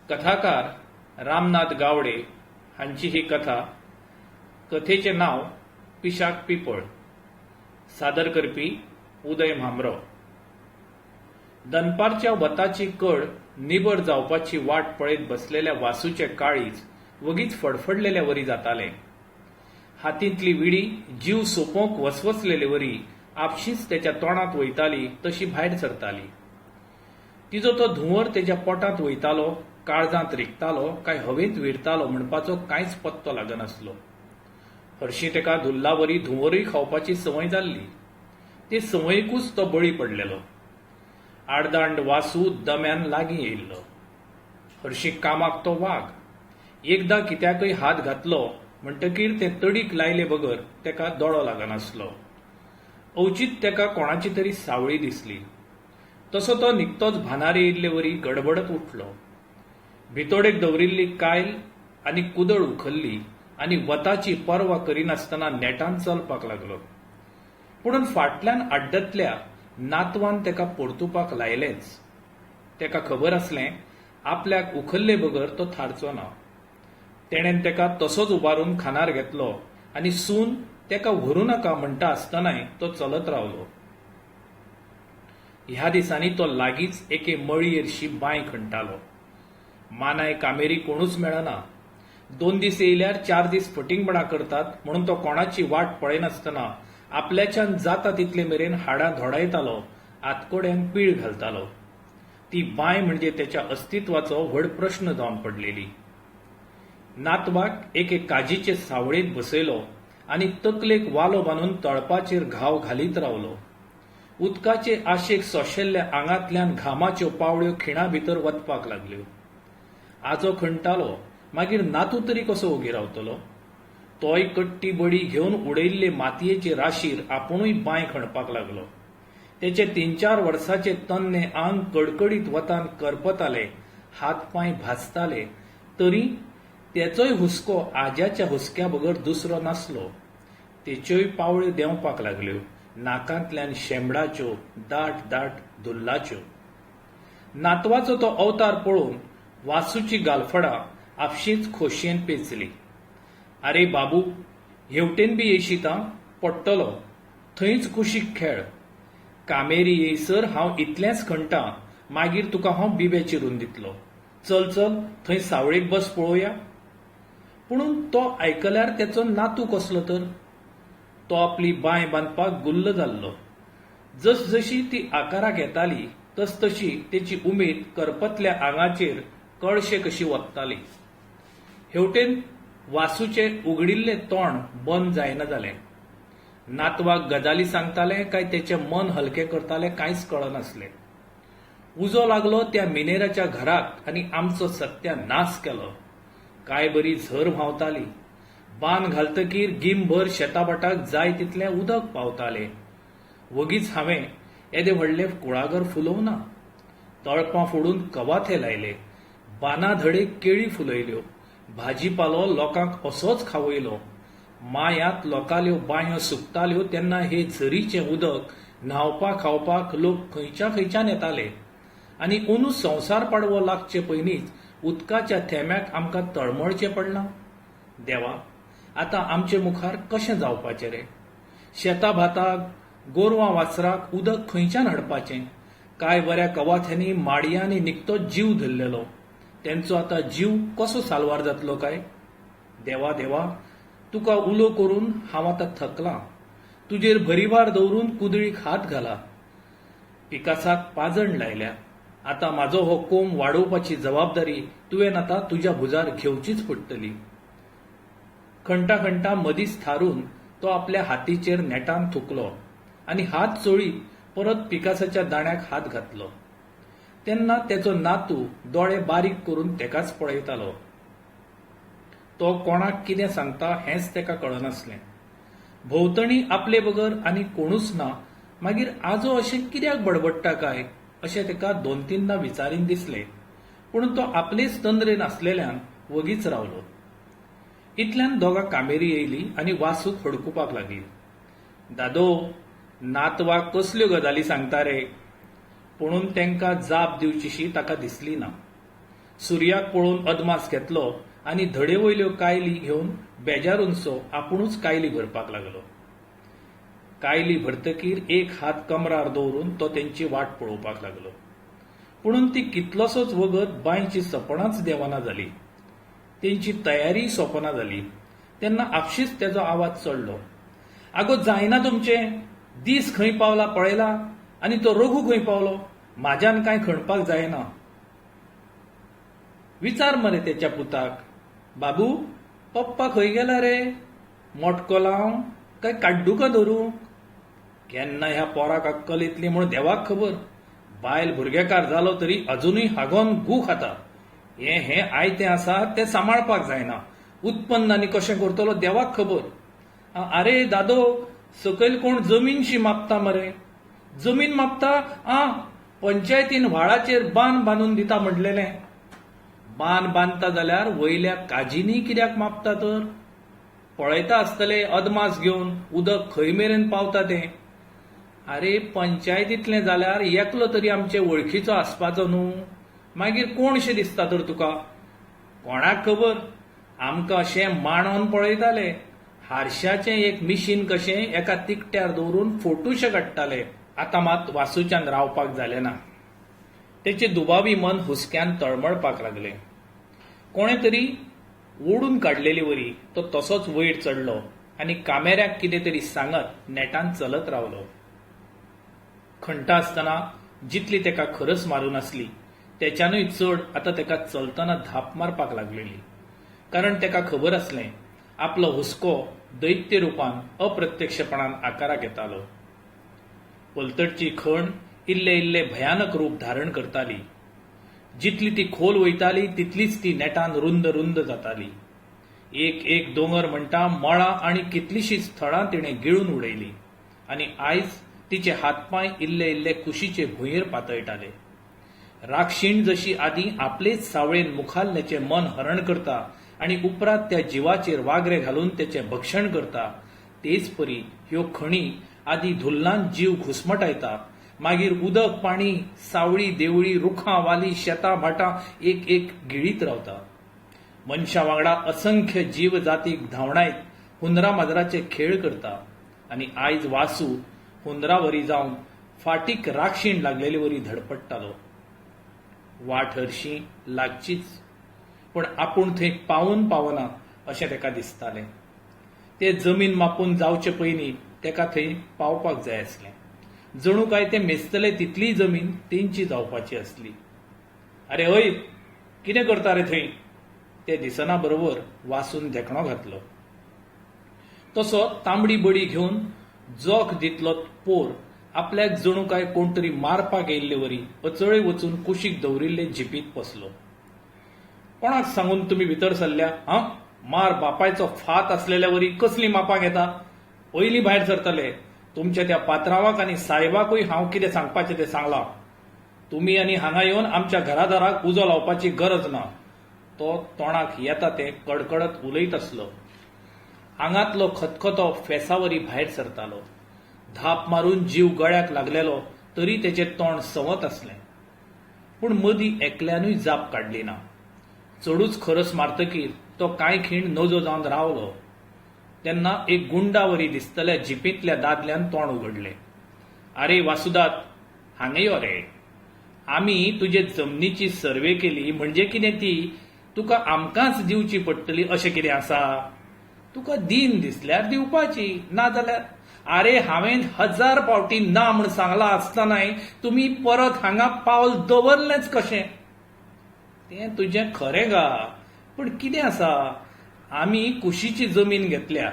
कथाकार रामनाथ गावडे हांची ही कथा. कथेचें नांव पिशाक पिपळ. सादर करपी उदय म्हांबरो. दनपारच्या वताची कड निबर जावपाची वाट पळयत बसलेल्या वासूचें काळीज वगीच फडफडलेल्या वरी जातालें. हातींतली विडी जीव सोंपोवंक वसवसलेले वरी आपशींच तेच्या तोंडांत वयताली तशी भायर सरताली. तिजो तो धुंवर तेज्या पोटांत वयतालो, काळजांत रिगतालो काय हवेंत विरतालो म्हणपाचो कांयच पत्तो लागनासलो. हरशीं तेका धुल्लावरी धुंवरूय खावपाची संवय जाल्ली. ते संवयेकूच तो बळी पडलेलो. आडदांड वासू दम्यान लागीं येयल्लो. हरशीं कामाक तो वाग. एकदां कित्याकय हात घातलो म्हणटकीर तें तडीक लायले बगर तेका दोळो लागनासलो. अवचीत तेका कोणाची तरी सावळी दिसली. तसो तो निकतोच भानार येयिल्ले वरी गडबडत उठलो. भितोडेक दवरिल्ली कायल आनी कुदळ उखल्ली आनी वताची पर्वा करिनासतना नेटान चलपाक लागलो. पुणून फाटल्यान आड्डतल्या नातवान तेका परतुपाक लायलेंच. तेका खबर आसलें, आपल्याक उखल्ले बगर तो थारचो ना. तेणेन तेका तसोच उबारून खांदार घेतलो आनी सून तेका व्हरूं नाका म्हणटा आसतनाय तो चलत रावलो. ह्या दिसांनी तो लागींच एके मळयेरशी बांय खणटालो. मानाय कामेरी कोणूच मेळना. दोन दीस येयल्यार चार दीस फटींगपणां करतात म्हणून तो कोणाची वाट पळयनासतना आपल्याच्यान जाता तितले मेरेन हाडां धोडायतालो, आतकोड्यांक पीळ घालतालो. ती बांय म्हणजे तेच्या अस्तित्वाचो व्हड प्रश्न जावन पडलेली. नातवाक एके काजीचे सावळेंत बसयलो आनी तकलेक वालो बांदून तळपाचेर घाव घालीत रावलो. उदकाचे आशेक सोंशेल्ल्या आंगांतल्यान घामाच्यो पावळ्यो खिणा भितर वचपाक लागल्यो. आजो खणटालो, मागीर नातू तरी कसो ओगी रावतलो? तोय कट्टी बडी घेवन उडयल्ले मातयेचे राशीर आपुणूय बांय खणपाक लागलो. तेचें तीन चार वर्सांचें तन्नें आंग कडकडीत वतान करपतालें, हात पांय भाजताले, तरी तेचोय हुस्को आज्याच्या हुस्क्या बगर दुसरो नासलो. तेच्योय पावळ्यो देंवपाक लागल्यो, नाकांतल्यान शेंबडाच्यो, दाट दाट धुल्लाच्यो. नातवाचो तो अवतार पळोवन वासूची गालफडां आपशींच खोशयेन पेंचली. आरे बाबू, हेवटेन बी येयशीत आं, पडटलो. थंयच कुशीक खेळ. कामेरी येयसर हांव इतलेंच खणटां, मागीर तुका हांव बिबे चिरून दितलों. चल चल, थंय सावळेक बस पळोवया. पुणून तो आयकल्यार तेचो नातू कसलो तर? तो आपली बांय बांदपाक गुल्ल जाल्लो. जसजशी ती आकाराक येताली तसतशी तेची उमेद करपतल्या आंगाचेर कळशे कशी ओतताली. हेवटेन वासूचें उगडिल्लें तोंड बंद जायना जालें. नातवाक गजाली सांगतालें काय तेचें मन हलकें करतालें कांयच कळनासलें. उजो लागलो त्या मिनेराच्या घराक आनी आमचो सत्यानास केलो. काय बरी झर व्हांवताली. बांद घालतकीर गीमभर शेताभाटाक जाय तितलें उदक पावतालें. वगीच हांवें येदें व्हडलें कुळागर फुलोवं ना. तळपां फोडून कवाथे लायले. बाना धडेक केळी फुलयल्यो. भाजीपालो लोकांक असोच खावयलो. मायांत लोकांल्यो बांयो सुकताल्यो तेन्ना हे झरीचें उदक न्हावपा खावपाक लोक खंयच्या खंयच्यान येताले. आनी अंदू संवसार पाडवो लागचे पयलींच उदकाच्या थेंब्याक आमकां तळमळचें पडलां. देवा, आतां आमचे मुखार कशें जावपाचें रे? शेता भाताक, गोरवां वासराक उदक खंयच्यान हाडपाचें? कांय बऱ्या कवाथ्यांनी माडयांनी निकतोच जीव धरलेलो. तेंचो आतां जीव कसो साल्वार जातलो काय? देवा देवा, तुका उलो करून हांव आतां थकलां. तुजेर भरीभार दवरून कुदळीक हात घाला. पिकासाक पाजण लायल्या. आतां म्हाजो हो कोंब वाडोवपाची जबाबदारी तुवें आतां तुज्या भुजार घेवचीच पडटली. खणटा खणटा मदींच थारून तो आपल्या हातीचेर नेटान थुकलो आनी हात चोळीत परत पिकासाच्या दाण्याक हात घातलो. तेन्ना तेचो नातू दोळे बारीक करून तेकाच पळयतालो. तो कोणाक कितें सांगता हेंच तेका कळनासलें. भोंवतणी आपले बगर आनी कोणूच ना, मागीर आजो अशें कित्याक बडबडटा काय अशें तेका दोन तिनदां विचारीन दिसलें. पूण तो आपलेच तंद्रेन आसलेल्यान वगीच रावलो. इतल्यान दोगां कामेरी येयलीं आनी वासूक हडकुपाक लागलीं. दादो, नातवाक कसल्यो गजाली सांगता रे? पुणून तेंकां जाप दिवचीशी ताका दिसली ना. सुर्याक पळोवन अदमास घेतलो आनी धडे वयल्यो कायली घेवन बेजारूनसो आपुणूच कायली भरपाक लागलो. कायली भरतकीर एक हात कमरार दवरून तो तेंची वाट पळोवपाक लागलो. पुणून ती कितलोसोच वगत बांयची सपणांच देंवना जाली. तेंची तयारीय सोंपना जाली. तेन्ना आपशींच तेजो आवाज चडलो, आगो जायना तुमचें, दीस खंय पावला पळयला आनी तो रघू खंय पावलो, म्हाज्यान कांय खणपाक जायना. विचार मरे तेच्या पुताक, बाबू पप्पा खंय गेला रे, मटको लावंक काय काड्डुकां धरूंक? केन्ना ह्या पोराक अक्कल येतली म्हूण देवाक खबर. बायल भुरगेकार जालो तरी अजुनूय हागोवन गू खाता. हें हें आयतें आसा तें सांबाळपाक जायना. उत्पन्न आनी कशें करतलो देवाक खबर. आरे दादो, सकयल कोण जमीनशी मापता मरे? जमीन मापता? आं, पंचायतीन व्हाळाचेर बांद बांदून दिता म्हणलेलें. बांद बांदता जाल्यार वयल्या काजींनी कित्याक मापता तर? पळयता आसतले अदमास घेवन उदक खंय मेरेन पावता तें. आरे पंचायतींतलें जाल्यार एकलो तरी आमचे वळखीचो आसपाचो न्हू. मागीर कोण शें दिसता तर तुका? कोणाक खबर, आमकां अशें मांडोवन पळयताले. हारशाचें एक मिशीन कशें एका तिकट्यार दवरून फोटूशे काडटाले. आतां मात वासूच्यान रावपाक जालें ना. तेचें दुबावी मन हुसक्यान तळमळपाक लागलें. कोणें तरी ओडून काडलेले वरी तो तसोच वयर चडलो आनी कामेऱ्याक कितें तरी सांगत नेटान चलत रावलो. खणटा आसतना जितली तेका खरस मारून आसली तेच्यानूय चड आतां तेका चलतना धाप मारपाक लागलेली. कारण तेका खबर आसलें, आपलो हुसको दैत्य रुपान अप्रत्यक्षपणान आकाराक येतालो. पलतडची खण इल्ले इल्ले भयानक रूप धारण करताली. जितली ती खोल वयताली तितलीच ती नेटान रुंद रुंद जाताली. एक एक दोंगर म्हणटा मळां आनी कितलींशींच थळां तिणें गिळून उडयलीं आनी आयज तिचे हातपांय इल्ले इल्ले कुशीचे भुंयेर पातळटाले. राक्षीण जशी आदीं आपलेच सावळेन मुखाल्ल्याचें मन हरण करता आनी उपरांत त्या जिवाचेर वागरे घालून तेचें भक्षण करता, तेच परी ह्यो खणी आदीं धुल्लान जीव घुस्मटायता, मागीर उदक पाणी, सावळी देवळी, रुखां वाली, शेतां भाटां एक एक गिळीत रावता. मनशा वांगडा असंख्य जीव जातीक धांवडायत हुंदरा माजराचे खेळ करता आनी आयज वासू हुंदरा वरी जावन फाटीक राक्षीण लागलेले वरी धडपडटालो. वाट हरशीं लागचीच, पूण आपूण थंय पावून पावना अशें ताका दिसतालें. ते जमीन मापून जावचे पयलीं ताका थंय पावपाक जाय आसलें. जणू काय ते मेजतले तितलीय जमीन तेंची जावपाची आसली. आरे हय, कितें करता रे थंय? ते दिसना बरोबर वासून धेंकणो घातलो. तसो तांबडी बडी घेवन जोख दितलो पोर आपल्याक जणू काय कोण तरी मारपाक येयल्ले वरी अचळय वचून कुशीक दवरिल्ले जिपींत बसलो. कोणाक सांगून तुमी भितर सरल्या आं? मार बापायचो फात आसलेल्या वरी कसलीं मापां घेता? पयलीं भायर सरतले. तुमच्या त्या पात्रांवाक आनी सायबाकूय हांव कितें सांगपाचें तें सांगलां. तुमी आनी हांगा येवन आमच्या घरादाराक उजो लावपाची गरज ना. तो तोंडाक येता तें कडकडत उलयत आसलो. आंगांतलो खतखतो फेसावरी भायर सरतालो. धाप मारून जीव गळ्याक लागलेलो तरी तेचें तोंड संवत आसलें. पूण मदीं एकल्यानूय जाप काडली ना. चडूच खरस मारतकीर तो कांय खीण नजो जावन रावलो. तेन्ना एक गुंडावरी दिसतल्या जिपींतल्या दादल्यान तोंड उगडलें. आरे वासुदाद, हांगा यो रे. आमी तुजे जमनीची सर्वे केली म्हणजे कितें ती तुका आमकांच दिवची पडटली अशें कितें आसा? तुका दीन दिसल्यार दिवपाची, ना जाल्यार आरे हांवें हजार फावटी ना म्हूण सांगलां आसतनाय तुमी परत हांगा पावल दवरलेंच कशें? तें तुजें खरें गा, पूण कितें आसा, आमी कुशीची जमीन घेतल्या.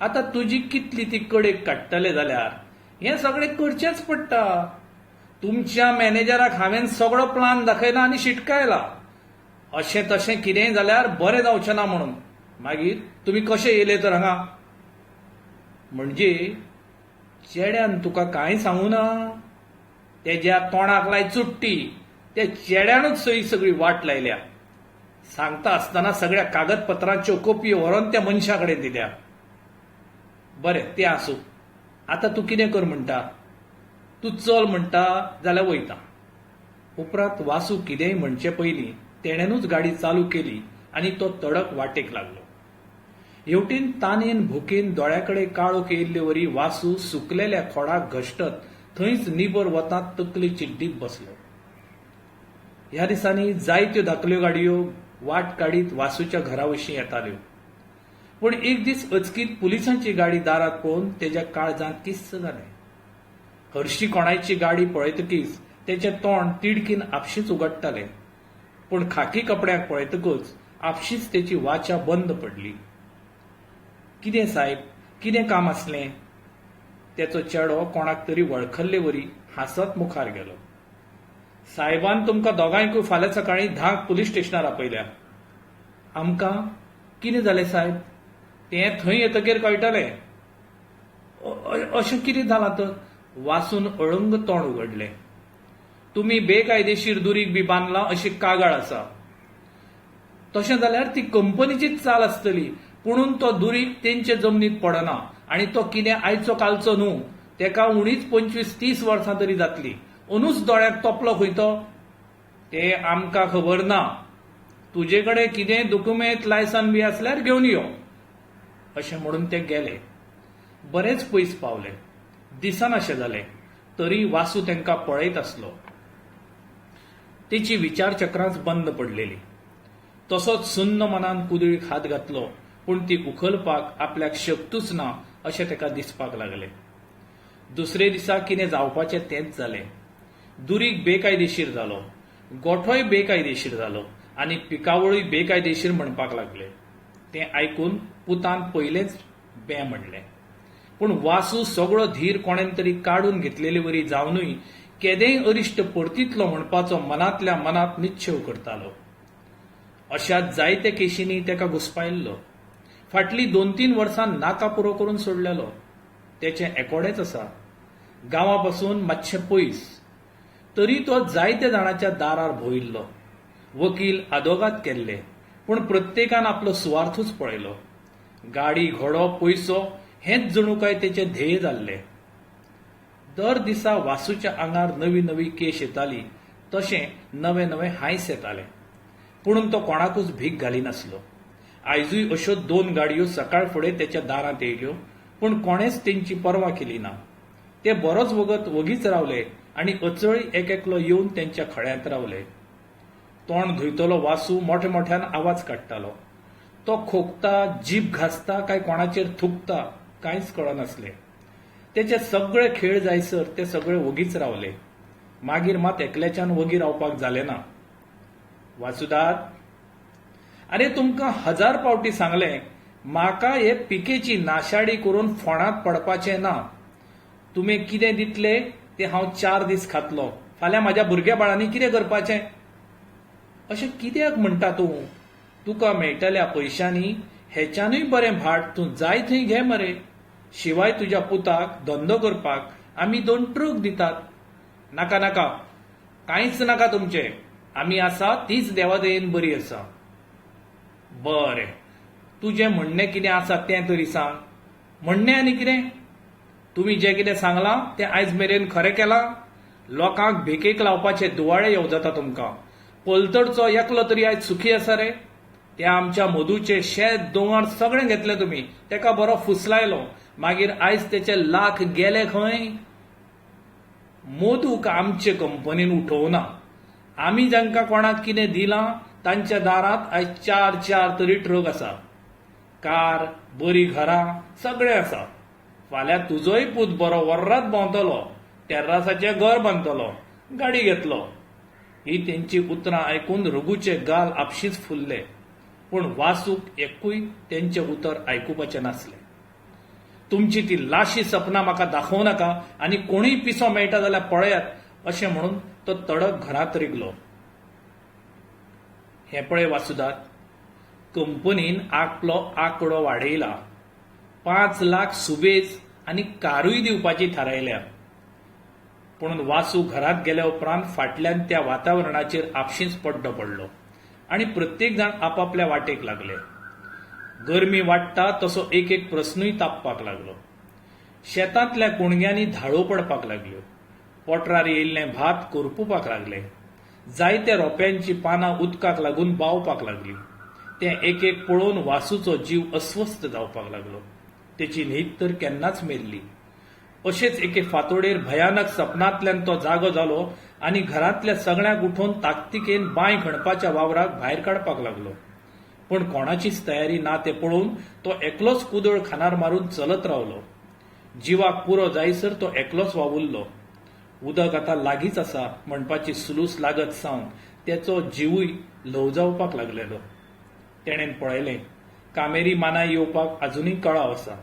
आतां तुजी कितली ती कडेक काडटले जाल्यार हें सगळें करचेंच पडटा. तुमच्या मॅनेजराक हांवें सगळो प्लान दाखयला आनी शिटकायला, अशें तशें कितेंय जाल्यार बरें जावचें ना म्हणून. मागीर तुमी कशे येयले तर हांगा? म्हणजे चेड्यान तुका कांय सांगू ना? तेज्या तोंडाक लाय चुट्टी, त्या चेड्यानूच सई सगळी वाट लायल्या. सांगता आसतना सगळ्या कागदपत्रांच्यो कॉपयो व्हरून त्या मनशा कडेन दिल्या. बरें तें आसूं, आतां तूं कितें कर म्हणटा? तूं चल म्हणटा जाल्यार वयता. उपरांत वासू कितेंय म्हणचे पयलीं तेणेनूच गाडी चालू केली आनी तो तडक वाटेक लागलो. हेवटेन तानेन भुकेन दोळ्याकडे काळोख येयल्ले वरी वासू सुकलेल्या खोडाक घश्टत थंयच निबर वतांत तकली चिड्डीत बसलो. ह्या दिसांनी जायत्यो धाकल्यो गाडयो वाट काडीत वासूच्या घरा वशीं येताल्यो. पूण एक दीस अचकीत पुलिसांची गाडी दारांत पळोवन तेज्या काळजांत किस्स जालें. हरशी कोणायची गाडी पळयतकीच तेचें तोंड तिडकीन आपशींच उगडटालें. पूण खाकी कपड्यांक पळयतकच आपशींच तेची वाचा बंद पडली. कितें सायब, कितें काम आसलें? तेचो चेडो कोणाक तरी वळखल्लेवरी हांसत मुखार गेलो. सायबान तुमकां दोगांयकूय फाल्यां सकाळीं धांक पुलीस स्टेशनार आपयल्या. आमकां? कितें जालें सायब? तें थंय येतकीर कळटलें. अशें कितें जालां तर? वासून अळंग तोंड उगडलें. तुमी बेकायदेशीर दुरीग बी बांदलां अशी कागाळ आसा. तशें जाल्यार ती कंपनीचीच चाल आसतली. पुणून तो दुरीग तेंचे जमनींत पडना आनी तो कितें आयचो कालचो न्हू. तेका उणीच 25 30 वर्सां तरी जातलीं. अंदूच दोळ्याक तोपलो खंय तो? तें आमकां खबर ना. तुजे कडेन कितेंय दुकुमेंत, लायसन बी आसल्यार घेवन यो. अशें म्हणून ते गेले. बरेच पयस पावले. दिसनाशें जालें. तरी वासू तांकां पळयत आसलो. तेची विचारचक्रांच बंद पडलेली. तसोच सुन्न मनान कुदळीक हात घातलो पूण ती उखलपाक आपल्याक शक्तूच ना अशें ताका दिसपाक लागलें. दुसरे दिसा कितें जावपाचें तेंच जालें. दुरीग बेकायदेशीर जालो. गोठोय बेकायदेशीर जालो आनी पिकावळूय बेकायदेशीर म्हणपाक लागले. तें आयकून पुतान पयलेंच बें म्हणलें. पूण वासू सगळो धीर कोणेन तरी काडून घेतलेलेवरी जावनूय केदेंय अरिश्ट परतितलो म्हणपाचो मनांतल्या मनांत निश्चेव करतालो. अश्या जायत्या केशींनी ताका घुस्पायल्लो. फाटलीं दोन तीन वर्सां नाका पुरो करून सोडलेलो. तेचें एकोडेंच आसा. गांवा पसून मातशें पयस. तरी तो जायत्या जाणांच्या दारार भोंविल्लो. वकील आदोगाद केल्ले. पूण प्रत्येकान आपलो सुवार्थूच पळयलो. गाडी, घोडो, पयसो हेंच जणू काय तेचें ध्येय जाल्लें. दर दिसा वासूच्या आंगार नवी नवी केश येताली तशें नवें नवें हांयस येतालें. पुणून तो कोणाकूच भीक घालिनासलो. आयजूय अश्यो दोन गाडयो सकाळ फुडें तेच्या दारांत येयल्यो पूण कोणेंच तेंची पर्वा केली ना. ते बरोच वगत वगीच रावले आनी अचळय एकएकलो येवन तेंच्या खळ्यांत रावले. तोंड धुयतलो वासू मोठ्या मोठ्यान आवाज काडटालो. तो खोंकता, जीब घांसता काय कोणाचेर थुकता कांयच कळनासलें. तेचे सगळे खेळ जायसर ते सगळे वगीच रावले. मागीर मात एकल्याच्यान वगी रावपाक जालें ना. वासुदाद, आरे तुमकां हजार पावटी सांगलें, म्हाका हे पिकेची नाशाडी करून फोंडांत पडपाचें ना. तुमी कितें दितले तें हांव चार दीस खातलों. फाल्यां म्हाज्या भुरग्या बाळांनी कितें करपाचें? अशें कित्याक म्हणटा तूं? तुका मेळटल्या पयशांनी हेच्यानूय बरें भाट तूं जाय थंय घे मरे. शिवाय तुज्या पुताक धंदो करपाक आमी दोन ट्रक दितात. नाका नाका. कांयच नाका तुमचें. आमी आसा तीच देवादयेन बरी आसा. बरें. तुजें म्हणणें कितें आसा तें तरी सांग. म्हणणें आनी कितें? तुमी जें कितें सांगलां तें आयज मेरेन खरें केलां? लोकांक भिकेक लावपाचे दुवाळे येवजता तुमकां. पलतडचो एकलो तरी आयज सुखी आसा रे? त्या आमच्या मधूचें शेत दोंगर सगळें घेतलें तुमी. तेका बरो फुसलायलो. मागीर आयज तेचे लाख गेले खंय? मधूक आमचे कंपनीन उठोवना. आमी जांकां कोणाक कितें दिलां तांच्या दारांत आयज चार चार तरी ट्रक आसा. कार, बरीं घरां सगळें आसा. फाल्यां तुजोय पूत बरो वर्रात भोंवतलो, तेर्रासाचें घर बांदतलो, गाडी घेतलो. हीं तेंचीं उतरां आयकून रघूचे गाल आपशींच फुल्ले. पूण वासूक एक्कूय तेंचें उतर आयकुपाचें नासलें. तुमचीं तीं लाशी सपनां म्हाका दाखोवं नाका आनी कोणूय पिसो मेळटा जाल्यार पळयात अशें म्हणून तो तडक घरांत रिगलो. हें पळय वासुदाद, कंपनीन आपलो आंकडो वाडयला. पांच लाख सुबेज आनी कारूय दिवपाची थारायल्या. पुणून वासू घरांत गेल्या उपरांत फाटल्यान त्या वातावरणाचेर आपशींच पड्डो पडलो आनी प्रत्येक जाण आपापल्या वाटेक लागले. गरमी वाडटा तसो एक एक प्रस्नूय तापपाक लागलो. शेतांतल्या कुणग्यांनी धाळो पडपाक लागल्यो. पोटरार येयल्लें भात करपुपाक लागलें. जायत्या रोप्यांचीं पानां उदकाक लागून बावपाक लागलीं. तें एक एक पळोवन वासूचो जीव अस्वस्थ जावपाक लागलो. तेची न्हीद तर केन्नाच मेल्ली. अशेच एके फांतोडेर भयानक सपनांतल्यान तो जागो जालो आनी घरांतल्या सगळ्यांक उठोवन ताकतिकेन बांय खणपाच्या वावराक भायर काडपाक लागलो. पूण कोणाचीच तयारी ना तें पळोवन तो एकलोच कुदळ खांदार मारून चलत रावलो. जिवाक पुरो जायसर तो एकलोच वावुरलो. उदक आतां लागींच आसा म्हणपाची सुलूस लागत सावन तेचो जिवूय ल्हव जावपाक लागलेलो. तेणेन पळयलें, कामेरी मानाय येवपाक आजुनूय कळाव आसा.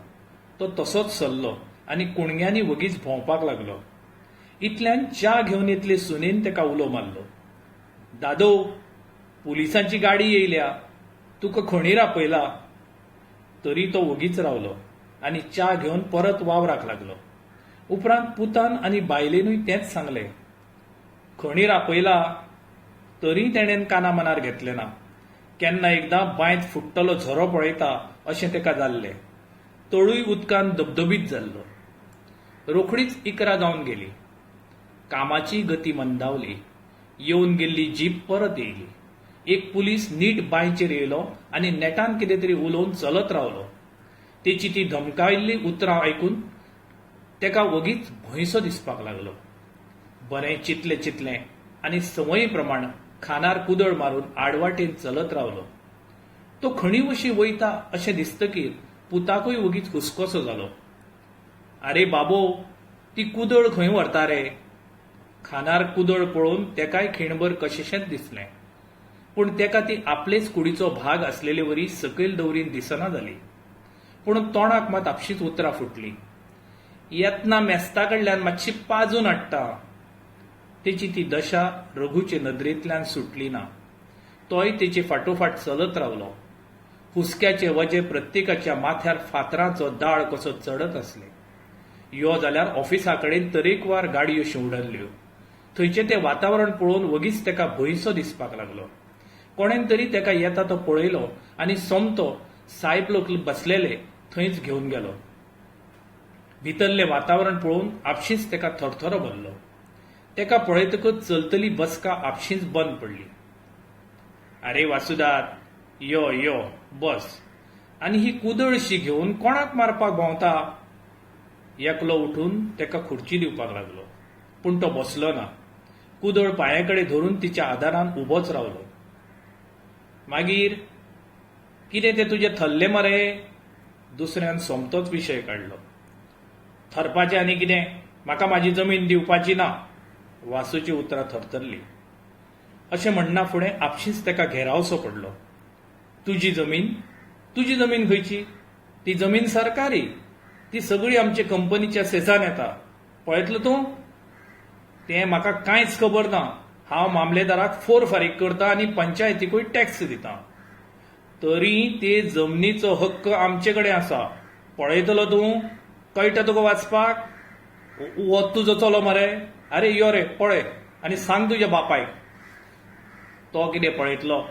तो तसोच सरलो आनी कुणग्यांनी वगीच भोंवपाक लागलो. इतल्यान च्या घेवन येतले सुनेन तेका उलो मारलो, दादो, पुलिसांची गाडी येयल्या, तुका खणीर आपयला. तरी तो वगीच रावलो आनी च्या घेवन परत वावराक लागलो. उपरांत पुतान आनी बायलेनूय तेंच सांगलें. खणीर आपयला तरी तेणेन काना मनार घेतलें ना. केन्ना एकदां बांयत फुट्टलो झरो पळयता अशें तेका जाल्लें. तळूय उदकान दबदबीत जाल्लो. रोखडीच 11 जावन गेली. कामाची गती मंदावली. येवन गेल्ली जीप परत येयली. एक पुलीस नीट बांयचेर येयलो आनी नेटान कितें तरी उलोवन चलत रावलो. तेची ती धमकायिल्लीं उतरां आयकून तेका वगीच भंयसो दिसपाक लागलो. बरें चिंतलें चिंतलें आनी संवयी प्रमाण खांदार कुदळ मारून आडवाटेन चलत रावलो. तो खणी वशीं वयता अशें दिसतकीर पुताकूय वगीच हुस्कोसो जालो. आरे बाबो, ती कुदळ खंय व्हरता रे? खांदार कुदळ पळोवन तेकाय खीणभर कशेंशेंच दिसलें. पूण तेका ती आपलेच कुडीचो भाग आसलेले वरी सकयल दवरीन दिसना जाली. पूण तोंडाक मात आपशींच उतरां फुटलीं. येतना मेस्ता कडल्यान मातशी पाजून हाडटा. तेची ती दशा रघूचे नदरेंतल्यान सुटली ना. तोय तेचे फाटोफाट चलत रावलो. हुस्क्याचे वजें प्रत्येकाच्या माथ्यार फातरांचो दाळ कसो चडत आसलें. यो जाल्यार ऑफिसा कडेन तरेकवार गाडयो शिंवडल्ल्यो. थंयचें तें वातावरण पळोवन वगीच तेका भंयसो दिसपाक लागलो. कोणेन तरी तेका येता तो पळयलो आनी सोमतो सायब लोक बसलेले थंयच घेवन गेलो. भितरलें वातावरण पळोवन आपशींच तेका थरथरो भरलो. तेका पळयतकच चलतली बसका आपशींच बंद पडली. आरे वासुदाद, यो यो बस. आनी ही कुदळशी घेवन कोणाक मारपाक भोंवता? एकलो उठून तेका खुर्ची दिवपाक लागलो. पूण तो बसलो ना. कुदळ पांया कडेन धरून तिच्या आदारान उबोच रावलो. मागीर कितें तें तुजें थल्लें मरे? दुसऱ्यान सोमतोच विशय काडलो. थरपाचें आनी कितें? म्हाका म्हाजी जमीन दिवपाची ना. वासूची उतरां थरथरलीं. अशें म्हणना फुडें आपशींच तेका घेरावसो पडलो. तुजी जमीन? तुजी जमीन खंयची? ती जमीन सरकारी. ती सगळी आमचे कंपनीच्या सेजान येता. पळयतलो तूं? तें म्हाका कांयच खबर ना. हांव मामलेदाराक फोर फारीक करता आनी पंचायतीकूय टॅक्स दिता. तरी ते जमनीचो हक्क आमचे कडेन आसा. पळयतलो तूं? कळटा तुका वाचपाक? हो तुजो चलो मरे? आरे यो रे पळय आनी सांग तुज्या बापायक. तो कितें पळयतलो?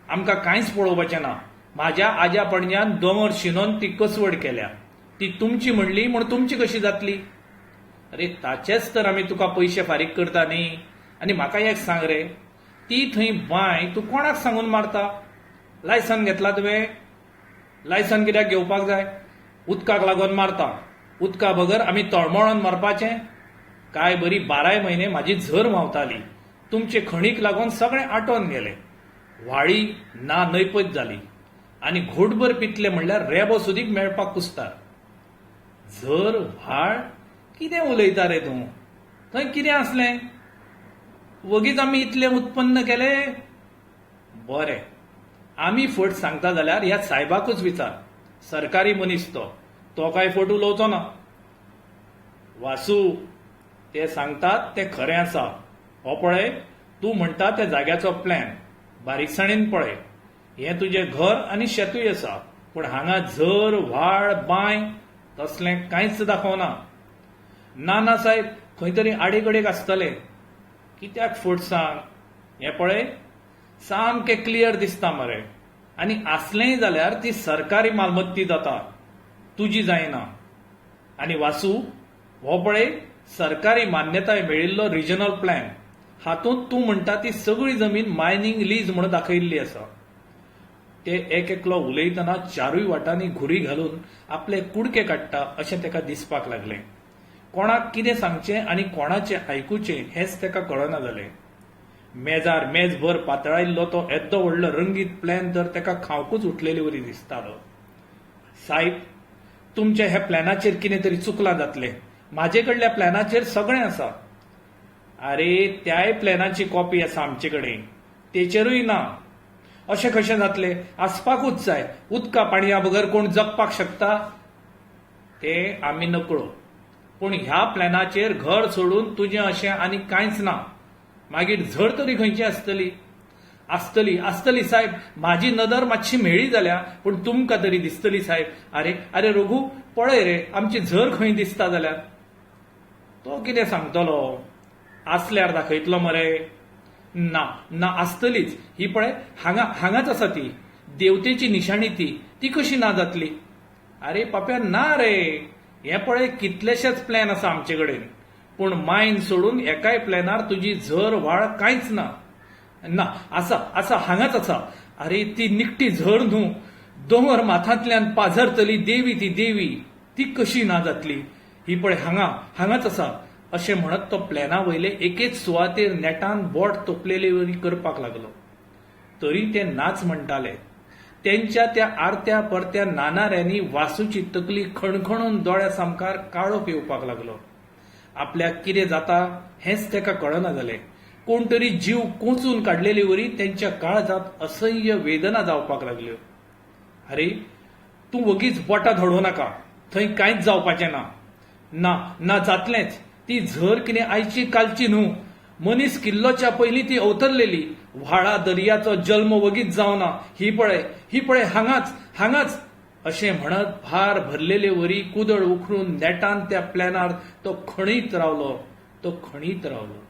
आमकां कांयच पळोवपाचें ना. म्हाज्या आज्या पणज्यान दोंगर शिनोन ती कसवड केल्या. ती तुमची म्हणली म्हूण तुमची कशी जातली? अरे ताचेच तर आमी तुका पयशे फारीक करता न्ही. आनी म्हाका एक सांग रे, ती थंय बांय तूं कोणाक सांगून मारता? लायसन घेतला तुवें? लायसन कित्याक घेवपाक जाय? उदकाक लागून मारता. उदका बगर आमी तळमळोन मरपाचें? काय बरी बाराय म्हयने म्हाजी झर व्हांवताली. तुमचे खणीक लागून सगळें आटोवन गेलें. व्हाळी ना नैपत जाली. आनी घोटभर पितले म्हणल्यार रेबो सुदीक मेळपाक कुस्तार. झर व्हाळ कितें उलयता रे तूं? थंय कितें आसलें? वगीच आमी इतलें उत्पन्न केलें? बरें, आमी फट सांगता जाल्यार ह्या सायबाकूच विचार. सरकारी मनीस तो. तो काय फट उलोवचो ना. वासू, ते सांगतात तें खरें आसा. हो पळय, तूं म्हणटा त्या जाग्याचो प्लॅन बारीकसाणेन पळय. हें तुजें घर आनी शेतूय आसा, पूण हांगा झर व्हाळ बांय तसलें कांयच दाखोवना. ना ना साहेब, खंय तरी आडेकडेक आसतलें. कित्याक फट सांग? हें पळय, सामकें क्लियर दिसता मरे. आनी आसलेंय जाल्यार ती सरकारी मालमत्ती जाता, तुजी जायना. आनी वासू, हो पळय सरकारी मान्यताय मेळिल्लो रिजनल प्लॅन. हातूंत तूं म्हणटा ती सगळी जमीन मायनींग लीज म्हूण दाखयिल्ली आसा. ते एक एकलो उलयतना चारूय वाटांनी घुरी घालून आपले कुडके काडटा अशें ताका दिसपाक लागलें. कोणाक कितें सांगचें आनी कोणाचें आयकुचें हेंच ताका कळना जालें. मेजार मेजभर पातळायिल्लो तो येद्दो व्हडलो रंगीत प्लॅन तर ताका खावंकूच उठलेले वरी दिसतालो. सायब, तुमच्या ह्या प्लॅनाचेर कितें तरी चुकलां जातलें. म्हाजे कडल्या प्लॅनाचेर सगळें आसा. आरे, त्याय प्लॅनाची कॉपी आसा आमचे कडेन, तेचेरूय ना. अशें कशें जातलें? आसपाकूच जाय. उदका पाणया बगर कोण जगपाक शकता? तें आमी नकळो, पूण ह्या प्लॅनाचेर घर सोडून तुजें अशें आनी कांयच ना. मागीर झर तरी खंयची आसतली? आसतली, आसतली सायब. म्हाजी नदर मातशी म्हेळी जाल्या, पूण तुमकां तरी दिसतली सायब. आरे आरे रघू, पळय रे, आमची झर खंय दिसता जाल्यार. तो कितें सांगतलो? आसल्यार दाखयतलो मरे. ना ना, आसतलीच. ही पळय, हांगा हांगाच आसा ती. देवतेची निशाणी ती. ती कशी ना जातली? आरे पाप्या, ना रे. हे पळय, कितलेशेच प्लॅन आसा आमचे कडेन, पूण मायन सोडून एकाय प्लॅनार तुजी झर व्हाळ कांयच ना. ना, आसा आसा, हांगाच आसा. आरे, ती निखटी झर न्हू, दोंगर माथांतल्यान पाझरतली देवी ती देवी. ती कशी ना जातली? ही पळय, हांगा हांगाच आसा. अशें म्हणत तो प्लॅना वयले एकेच सुवातेर नेटान बोट तोपलेले वरी करपाक लागलो. तरी ते नाच म्हणटाले. तेंच्या त्या आरत्या परत्या नानाऱ्यांनी वासूची तकली खणखणून दोळ्या सामकार काळोख येवपाक लागलो. आपल्याक कितें जाता हेंच ताका कळना जालें. कोण तरी जीव कोंचून काडलेले वरी तेंच्या काळजांत असह्य वेदना जावपाक लागल्यो. आरे, तूं वगीच बोटां धडोवं नाका. थंय कांयच जावपाचें ना. ना ना, जातलेंच. ती झर कितें आयची कालची न्हू. मनीस किल्लोच्या पयलीं ती अवतरलेली. व्हाळा दर्याचो जल्म वगीच जावना. ही पळय, ही पळय, हांगाच हांगाच. अशें म्हणत भार भरलेले वरी कुदळ उखलून नेटान त्या प्लॅनार तो खणीत रावलो, तो खणीत रावलो.